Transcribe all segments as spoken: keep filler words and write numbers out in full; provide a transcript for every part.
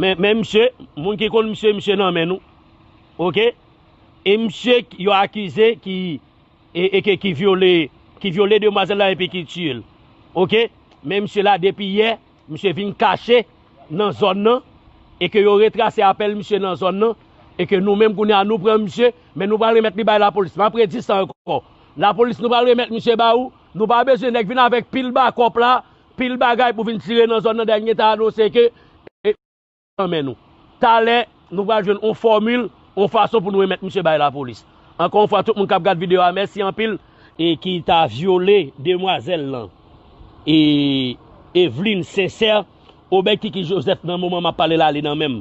Men, men misye, moun ki konn misye, misye nan men nou. Oke? E misye k-, yo akize ki, e, e ke, ki vyole, ki vyole demwazèl la epi ki tiye l. Oke? Men misye la, depi yè, misye vin kache nan zòn nan, e ke yo retrase apèl misye nan zòn nan, e ke nou menm kounye a nou pran misye, men nou pral remèt li bay lapolis. M ap redi sa ankò. Lapolis, nou pral remèt misye ba ou, nou pa bezwen nèg vin avèk pil bakòp la, pil bagay pou vin tire nan zòn nan, dènye ta anonse ke, e, nan men nou. Talè, nou pral jwenn on fòmil, on fason pou nou remèt misye bay lapolis. Ankò yon fwa, tout moun k ap gad videyo a, mèsi anpil, e ki ta vyole demwazèl lan. E Eveline Sincère, Obed Kiki Joseph nan moman m ap pale la, li nan men m.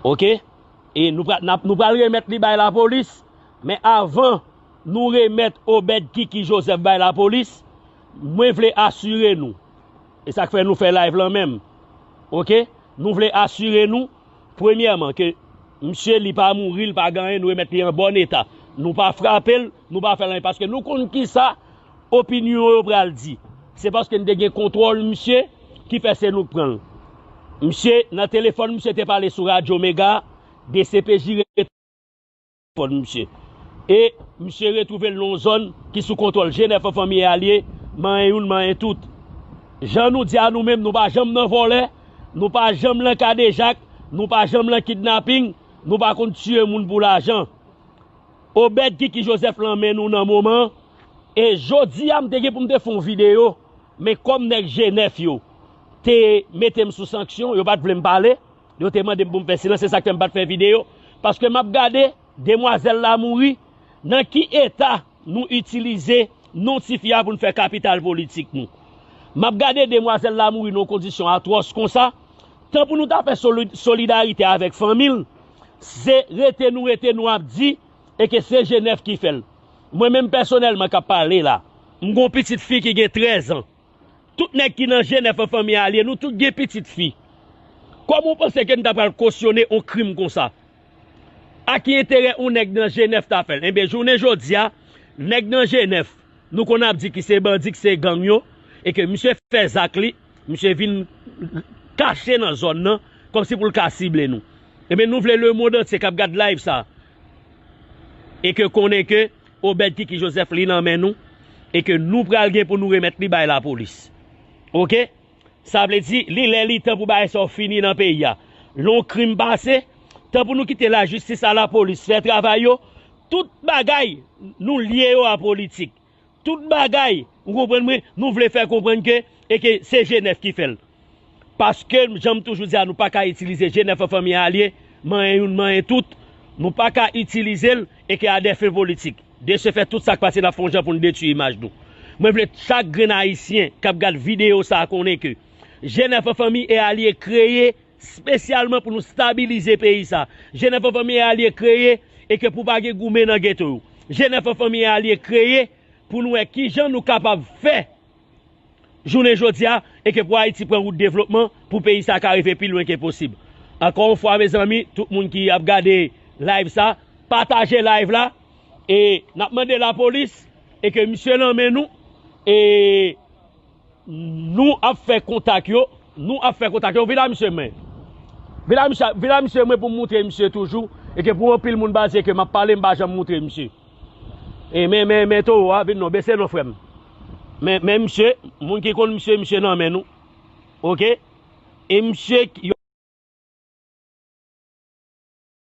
Oke? E nou pral, n ap, nou pral remèt li bay lapolis, men avan nou remèt Obed Kiki Joseph bay lapolis, mwen vle asire nou. E sa k fè nou fè live lan menm. Oke? Nou vle asire nou, premyèman, ke misye, li pa mouri, li pa gen anyen, nou remèt li an bòn eta. Nou pa frape l, nou pa fè l anyen, paske nou konn kisa opinyon yo pral di. Se paske n te gen kontwòl misye ki fè se nou k pran l. Misye, nan telefòn, misye te pale sou Radyo Mega, D C P J rete telefòn misye. E misye retwouve l nan yon zòn ki sou kontwòl G nèf an fanmi e alye, manyen youn, manyen tout. Jan nou di a nou menm, nou pa janm nan vòlè, nou pa janm nan kadejak, nou pa janm nan kidnaping, nou pa konn tiye moun pou lajan. Obed Kiki Joseph lan men nou nan moman an. E jodi a, m te gen pou m te fè yon videyo, men kòm nèg G nèf yo te mete m sou sanksyon, yo pa t vle m pale, yo te mande m pou m fè silans, se sa k fè m pa t fè videyo. Paske m ap gade, demwazèl la mouri, nan ki eta nou itilize non tifi a pou n fè kapital politik nou. M ap gade demwazèl la mouri nan yon kondisyon atwòs konsa, tan pou nou ta fè soli-, solidarite avèk fanmi l, se rete nou rete nou ap di, e ke se G nèf ki fè l. Mwen menm pèsonèlman k ap pale la, m gon pitit fi ki gen trèz an. Tout nèg ki nan G nèf an fanmi alye, nou tout gen pitit fi. Kòman w panse ke n ta pral kosyone on krim konsa? A ki enterè on nèg nan G nèf ta fè l? Enben, jounen jodi a, nèg nan G nèf, nou konn ap di ki se bandi, ki se gang yo, e ke misye fè zak li, misye vin kache nan zòn nan, kòmsi pou l ka sible nou. Enben, nou vle lemonn antye k ap gad live sa, e ke konnen ke Obed Kiki Joseph li nan men nou, e ke nou pral gen pou nou remèt li bay lapolis. Oke? Sa vle di, li lè li tan pou bagay sa yo fini nan peyi a. Lè yon krim pase, tan pou nou kite lajistis a lapolis fè travay yo, tout bagay nou lye yo a politik. Tout bagay, ou konprann mwen, nou vle fè konprann ke, e ke se G nèf ki fè l. Paske, jan m toujou di a, nou pa ka itilize G nèf an fanmi alye, manyen youn, manyen tout. Nou pa ka itilize l, e ke a dè fen politik. De se fè, tout sa k pase, n ap fè yon jan pou n detwi imaj nou. Mwen vle chak grenn Ayisyen k ap gad videyo sa a konnen ke G nèf an fanmi e alye kreye espesyalman pou nou stabilize peyi sa. G nèf an fanmi e alye kreye e ke pou pa gen goumen nan geto yo. G nèf an fanmi e alye kreye pou nou wè kijan nou kapab fè jounen jodi a e ke pou Ayiti pran wout devlopman, pou peyi sa ka rive pi lwen ke posib. Ankò yon fwa, mezanmi, tout moun ki ap gade live sa, pataje live la, e n ap mande lapolis e ke misye nan men nou, e nou ap fè kontak yo, nou ap fè kontak yo. Vin la misye mwen. Vin la misye, vin la misye mwen pou m moutre misye toujou, e ke pou anpil moun baze ke m ap pale, m pa janm moutre misye. E men, men, men towo a, vin non, bese non, frè m. Men, men misye, moun ki konn misye, misye nan men nou. Oke? E misye, yo